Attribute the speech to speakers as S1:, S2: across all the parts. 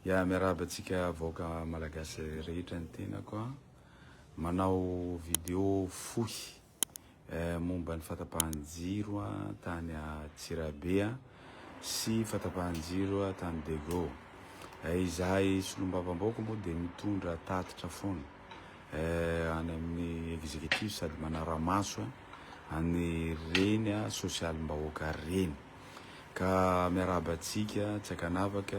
S1: Ya miarahaba antsika vahoaka malagasy rehetra ny tenako a. Manao vidéo fohy eh, momba ny fatapahan-jiro tany Antsirabe sy fatapahan-jiro tany Dego. Eh, izahay solombavambahoaka moa dia mitondra tatitra foana eh, any amin'ny executif sady manara-maso an'ireny sosialim-bahoaka ireny. Ka miarahaba antsika tsy ankanavaka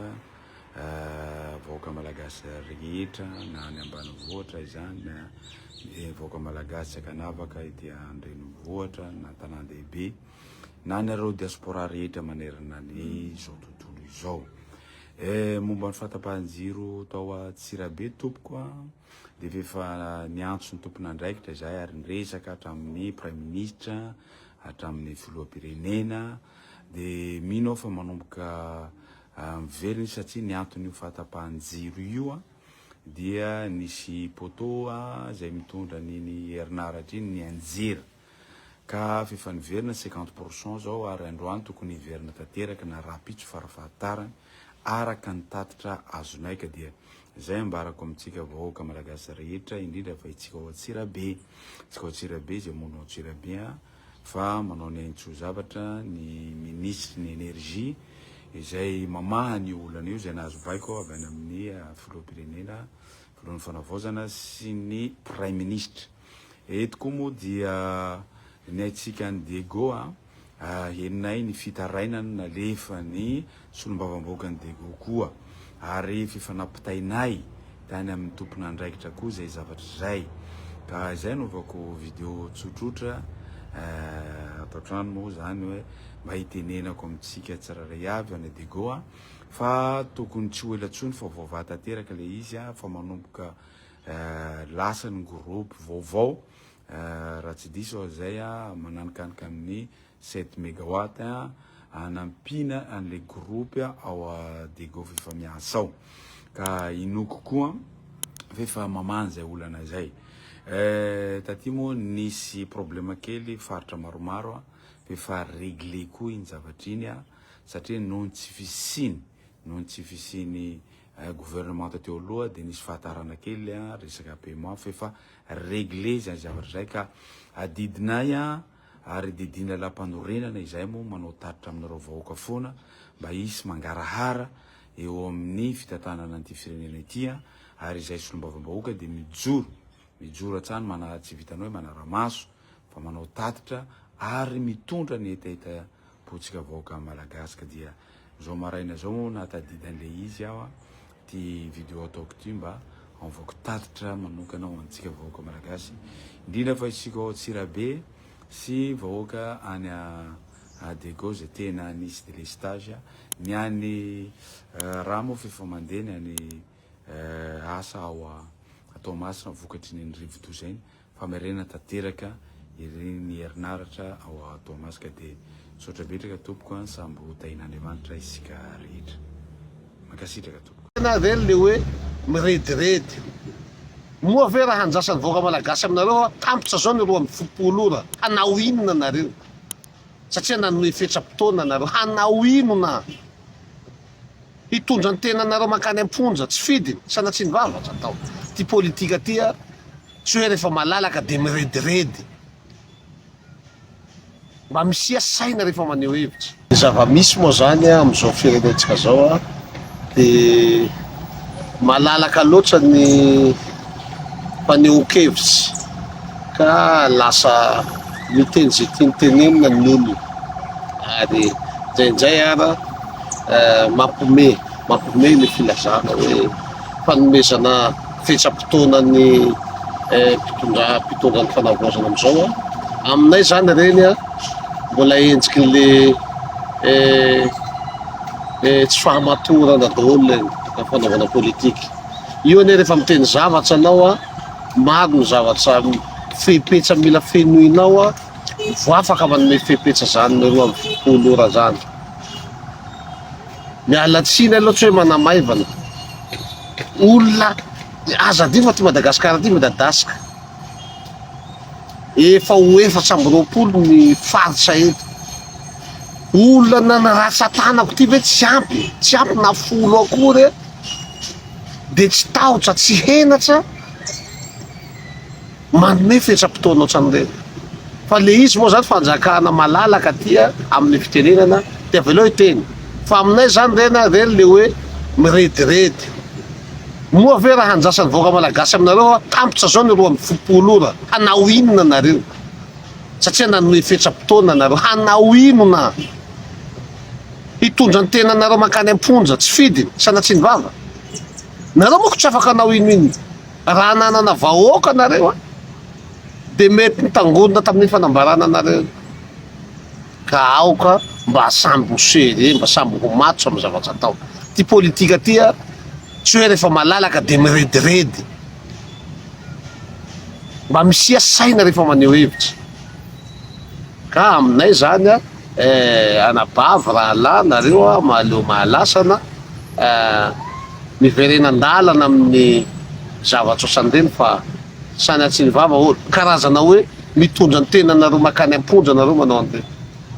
S1: vahoaka malagasy rehetra na any ambanivohitra izany na vahoaka malagasy tsy ankanavaka ety an-drenivohitra na an-tanàn-dehibe na nareo diaspora rehetra manerana ny izao tontolo izao. Eh, momba ny fahatapahan-jiro tao Antsirabe tompoko a, dia efa niantso ny tompon'andraikitra izahay ary niresaka hatramin'ny praiminisitra hatramin'ny filoham-pirenena dia mino aho fa manomboka miverina izy satria ny anton'io fahatapahan-jiro io dia nisy poteau izay mitondra an'iny herinaratra iny nianjera ka f'efa niverina 50 pour cent zao ary androany tokony hiverina tanteraka na rahampitso farafahatarany araka ny tatitra azonay ka dia izay ambarako amintsika vahoaka malagasy rehetra indrindra fa itsika ao Antsirabe itsika ao Antsirabe izay monina ao Antsirabe a fa manao ny aintsoa zavatra ny minisitry ny energie izay mamaha an'io olana io izay nahazo baiko avy any amin'ny filoham-pirenena filohan'ny fanavaozana sy ny praiminisitra eto koa moa dia ny aintsika any Diego a Henonay ny fitarainana nalefan'ny solombavambahoakan'i Diego koa ary fifanampitainay tany amin'ny tompon'andraikitra koa izay zavatra izay. Ka izay anaovako video tsotsotra ato an-trano moa izany hoe mba hitenenako amintsika tsirairay avy any Diego fa tokony tsy ho ela intsony fa voavaha tanteraka ilay izy fa manomboka lasa ny groupe vaovao Raha tsy diso aho izay mananikanika amin'ny sept megawatt hanampiana an'ilay groupe ao Diego f'efa miasa ao. Ka inoako koa f'efa mamaha an'izay olana izay. Taty moa nisy problème kely faritra maromaro f'efa réglé koa iny zavatra iny satria noho ny tsy fisiany noho ny tsy fisian'ny gouvernemanta teo aloha dia nisy fahatarana kely resaka paiement f'efa Regle izany zavatra izay ka adidinay ary didin'ny lalàmpanorenana izahay moa manao tatitra aminareo vahoaka foana mba hisy mangarahara eo amin'ny fitantanana an'ity firenena ity ary izahay solombavambahoaka dia mijoro mijoro hatrany mana tsy vitan'ny hoe manara-maso fa manao tatitra ary mitondra ny hetaheta Potsika vahoaka malagasy ka dia zao maraina zao moa nahatadidy an'le izy aho ty video ataoko ty mba avoako tatitra manokana ho antsika vahoaka malagasy indrindra fa isika ao Antsirabe sy vahoaka any Adego zay tena nisy delestage ny any raha moa f'efa mandeha ny any asa ao Toamasina vokatry ny rivodoza iny Famerenana tanteraka ireny herinaratra ao Toamasina dia misaotra betraka tompoko an, samby ho tahin'Andriamanitra isika rehetra. Mankasitraka tompoko.
S2: Tena ireny le hoe mirediredy. Moa ve raha handrasan'ny vahoaka malagasy aminareo aho tampitra zao ny 32 ora, hanao inona nareo? Satria nanome fetram-potoana nareo, hanao inona? Hitondra ny tenanareo mankany am-ponja, tsy fidiny, sanatria ny vava, tsy atao. Ty politika ty a. Tsy hoe rehefa malalaka dia mirediredy. Mba misia saina rehefa maneho hevitra. Ny zava-misy moa zany amin'izao firenentsika zao dia malalaka loatra ny fanehoan-kevitsy ka lasa miteny izay tiany tenenina ny olona ary indraindray ara mampiomehy mampiomehy ny filazana hoe fanomezana fetram-potoana ny mpitondra mpitondra ny fanavaozana amin'izao an, aminay zany ireny an mbola endriky le tsy fahamatorana daholo ireny amin'ny fanaovana politika, io anie rehefa miteny zavatra anao an, maro ny zavatra fepetra mila fenoinao an vao afaka manome fepetra zany 32 ora zany. Miala tsiny aloha tsy hoe manamaivana olona, aza adino fa ty Madagascar ty midadasika, efa ho 24 ny faritra eto, olona na ny ratsan-tanako ty ve tsy ampy, tsy ampy na folo akory e! dia tsy tahotra tsy henatra manome fetram-potoana ohatran'ireny. Fa le izy moa zany fanjakana malalaka aty amin'ny fitenenana dia avelao hiteny. Fa aminay zany reny a, reny le hoe mirediredy. Moa ve raha handrasan'ny vahoaka malagasy aminareo aho tampitra zao ny 72 ora, hanao inona nareo? Satria nanome fetram-potoana nareo, hanao inona? Hitondra ny tenanareo mankany am-ponja tsy fidiny, sanatria ny vava? Nareo manko tsy afaka hanao inoinona. Raha nanana vahoaka nareo a, dia mety nitangorona tamin'iny fanambarana nareo iny. Ka aoka mba samby ho sérieux, mba samby ho matotra amin'ny zavatra atao. Ity politika ity a, tsy hoe rehefa malalaka dia mirediredy. Mba misia saina rehefa maneho hevitra. Ka aminay zany a, eh, anabavy, rahalahy, nareo a, mahaleo mahalasana, eh, miverena an-dalana amin'ny zavatra ohatran'ireny fa sanatria ny vava ô, karazana hoe mitondra ny tenanareo mankany am-ponja nareo manao an'ireny,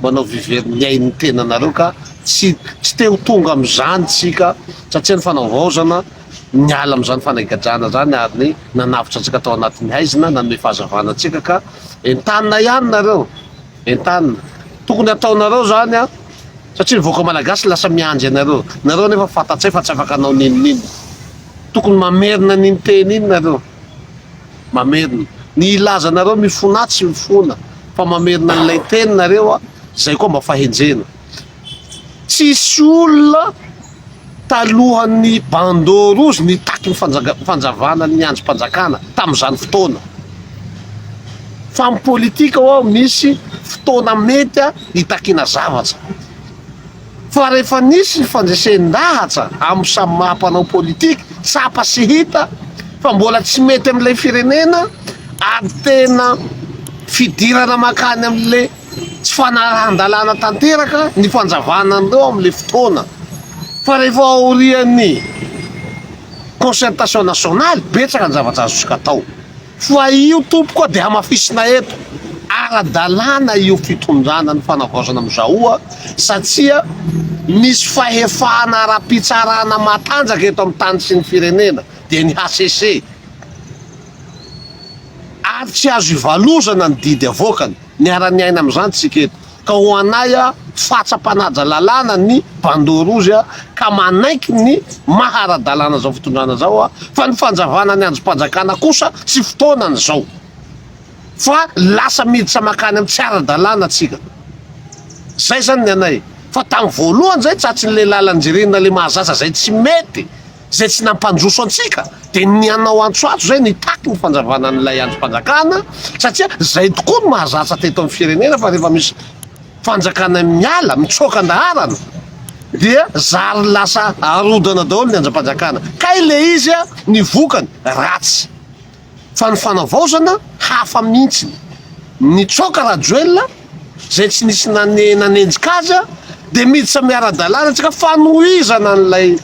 S2: manao vivery ny ain'ny tenanareo ka tsy tsy te ho tonga amin'izany tsika satria ny fanavaozana niala amin'izany fanagadrana izany ary ny nanavotra antsika tao anatin'ny haizina, nanome fahazavana antsika ka entanina ihany nareo, entanina. Tokony hataonareo izany an, satria ny vahoaka malagasy lasa miandry anareo, nareo nefa fantatsay fa tsy afaka hanao n'inon'inona. Tokony mamerina an'iny teny iny nareo, mamerina. Ny hilaza anareo mifona tsy mifona fa mamerina an'ilay teny nareo an, izay koa mba fahendrena. Tsisy olona talohan'ny bandeau rouge nitaky ny fanjavana ny andrim-panjakana tamin'izany fotoana. Fa amin'ny politika ho'aho misy fotoana mety hitakiana zavatra. Fa rehefa nisy ny fandresen-dahatra amin'ny samy maha mpanao politika, tsapa sy hita fa mbola tsy mety amin'ilay firenena ary tena fidirana mankany amin'ilay tsy fanarahan-dalàna tanteraka ny fanjavana an'ireo amin'ilay fotoana fa rehefa aorian'ny concertation nationale betsaka ny zavatra azontsika atao fa io tompoko dia hamafisina eto ara-dalàna io fitondrana ny fanavaozana amin'izao satria misy fahefana ara-pitsarana matanjaka eto amin'ny tany sy ny firenena dia ny HCC ary tsy azo ivalozana ny didy avoakany, miara-miaina amin'izany tsika eto, ka ho anay fatsa mpanaja lalàna ny bandeau rouge ka manaiky ny maha ara-dalàna izao fitondrana izao fa ny fanjavana ny andrim-panjakana kosa tsy fotoanany izao fa lasa miditra makany amin'ny tsy ara-dalàna tsika, zay zany ny anay fa tamin'ny voalohany zay tratrin'le lalan-dririnina le mahazatra zay tsy mety. izay tsy nampandroso antsika dia ny hanao antsoantso izay nitaky ny fanjavana an'ilay andrim-panjakana satria izay tokoa no mahazatra teto amin'ny firenena fa rehefa misy fanjakana miala mitsoaka an-daharana dia zary lasa arodana daholo ny andrim-panjakana kay le izy a ny vokany ratsy Fa ny fanavaozana hafa mihitsiny. Nitsoaka Rajoelina izay tsy nisy nane nanenjika azy dia miditra miara-dalàna tsika fanohizana an'ilay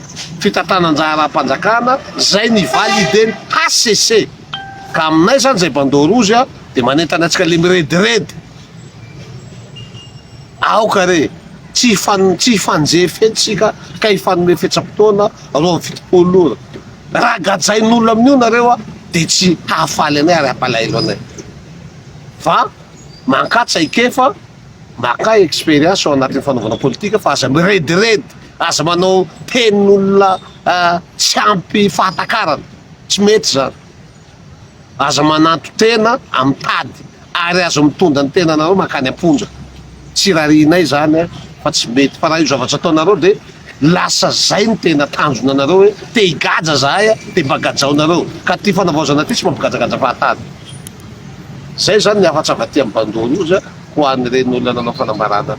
S2: fitantanan-draharaham-panjakana izay ni-valider-n'ny HCC. Ka aminay izany izay bandeau rouge dia manentana antsika le mirediredy. Aoka re tsy hifan tsy hifanjefy eto tsika ka hifanome fetsa-potoana 72 ora. Raha gadrain'olona amin'io nareo a dia tsy hahafaly anay ary hampalahelo anay. Fa mankatsa i Kefa, maka expérience ao anatin'ny fanaovana politika fa aza mirediredy, aza manao tenin'olona tsy ampy fahatakarana, tsy mety zany. Aza mananton-tena amin'ny tady ary aza mitondra ny tenanareo mankany am-ponja. Tsy rarihinay izany fa tsy mety. Fa raha io zavatra ataonareo dia lasa zay no tena tanjona anareo hoe te higadra zahay dia mba gadraonareo. Ka ity fanavaozana ity tsy mampigadragadra fahatany. Zay izany ny hafatra avy aty amin'ny Bandoha Rouge ho an'ireny olona nanao fanambarana.